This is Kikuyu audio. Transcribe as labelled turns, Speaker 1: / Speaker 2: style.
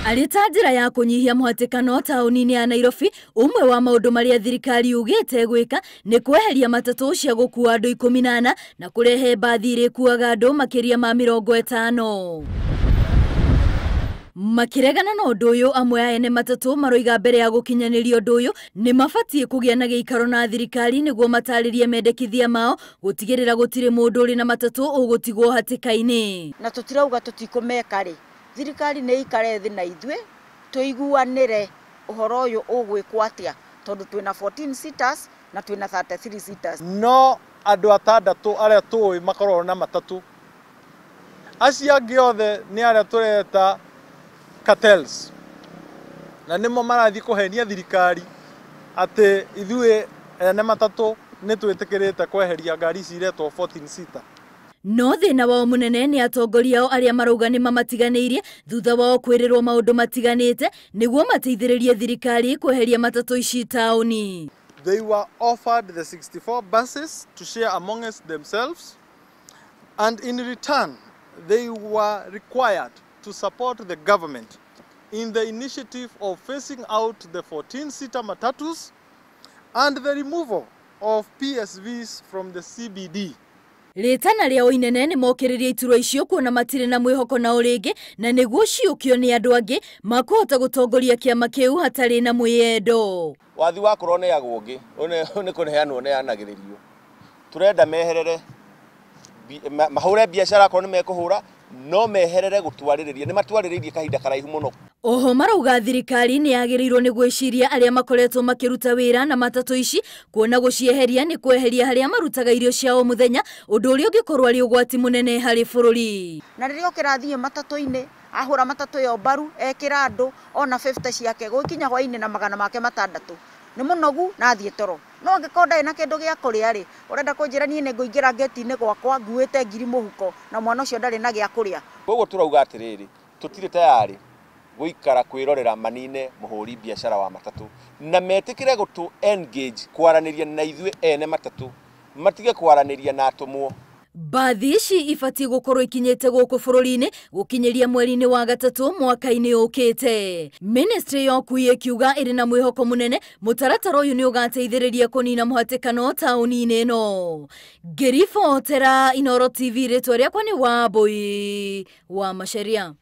Speaker 1: Arĩ ta njĩra ya kũnyihia mũhatĩkano taũni-inĩ ya Nairobi, ũmwe wa maũndũ marĩa thirikari yugĩte gwĩka nĩ kweheria matatũ cia gũkua andũ 14 na kũrehe mbathi irĩkuaga andũ makĩria ma 50. Makĩregana na ũndũ ũyũ, amwe a ene matatũ maroiga mbere ya gũkinyanĩria ũndũ ũyũ nĩ mabatiĩ kũgĩa na gĩikaro na thirikari nĩguo matarĩrie mendekithia mao gũtigĩrĩra gũtirĩ mũndũ ũrĩ na matatũ ũgũtigwo hatĩka-inĩ.
Speaker 2: Na tũtirauga tũtikũmeka rĩ, thirikari nĩ ikare thĩ na ithuĩ tũiguanĩre ũhoro ũyũ ũgwĩkwo atĩa, tondũ twĩna 14 seaters na twĩna 33 seaters.
Speaker 3: No andũ atandatũ arĩa tũĩ makoragwo na matatũ, acio angĩ othe nĩ arĩa tũreta cartels, na nĩmo marathiĩ kũhenia thirikari atĩ ithuĩ ene matatũ nĩ twĩtĩkĩrĩte kweheria ngari ici iretwo 14 seater.
Speaker 1: No thĩna wao mũnene nĩ atongoria ao arĩa marauga nĩ mamatiganĩirie thutha wao kwĩrĩrwo maũndũ matiganĩte nĩguo mateithĩrĩrie thirikari kweheria matatũ ici taũni.
Speaker 3: They were offered the 64 buses to share amongst themselves, and in return they were required to support the government in the initiative of phasing out the 14-seater matatus and the removal of PSVs from the CBD.
Speaker 1: Rĩtana rĩao inene nĩ mokĩrĩrie iturwa icio kuona matirĩ na mwĩhoko nao rĩngĩ, na nĩguo ciũkio nĩ andũ angĩ makũhota gũtongoria kĩama kĩu hatarĩ na mwĩyendo.
Speaker 4: Wathi wa kũrwo ũneagwo ũngĩ, nĩ kũneanwo ũneanagĩrĩrio. Tũrenda meherere, mahũre biacara akorwo nĩ mekũhũra, no meherere gũtwarĩrĩria, nĩ matwarĩrĩirie kahinda karaihu mũno.
Speaker 1: Oho marauga thirikari nĩ yagĩrĩirwo nĩ gwĩciria arĩa makoretwo makĩruta wĩra na matatũ ici, kuona gũcieheria nĩ kweheria harĩa marutaga irio cia o mũthenya, ũndũ ũrĩa ũngĩkorwo arĩ ũgwati mũnene harĩ bũrũri.
Speaker 2: Na rĩrĩa ũkĩrathiĩ matatũ-inĩ, ahũra matatũ ĩyo mbaru, ekĩra andũ ona 50 ciake, gũkinya hwaĩ-inĩ na magana make matandatũ, nĩ mũnogu na athiĩ toro. No angĩkorwo ndarĩ na kĩndũ gĩa kũrĩa rĩ, ũrenda kũnjĩra niĩ nĩ ngũingĩra ngeti-inĩ gwakwa nguĩte ngiri mũhuko na mwana ũcio ndarĩ na gĩa kũrĩa.
Speaker 4: Koguo tũrauga atĩrĩrĩ, tũtirĩ tayarĩ gũikara kwĩrorera manine mũhũri biacara wa matatũ, na metĩkĩre gũtũ engage kwaranĩria na ithuĩ ene matatũ, matige kwaranĩria na atũmwo.
Speaker 1: Mbathi ici ibatiĩ gũkorwo ikinyĩte gũkũ bũrũri-inĩ gũkinyĩria mweri-inĩ wa gatatũ mwaka-inĩ ũkĩte. Ministry ya ũkui ĩkiuga ĩrĩ na mwĩhoko mũnene mũtaratara ũyũ nĩ ũgateithĩrĩria kũnina mũhatĩkano taũni-inĩ ĩno. Ngĩribotera Inooro TV, rĩtwa rĩakwa nĩ Wambui wa Macharia.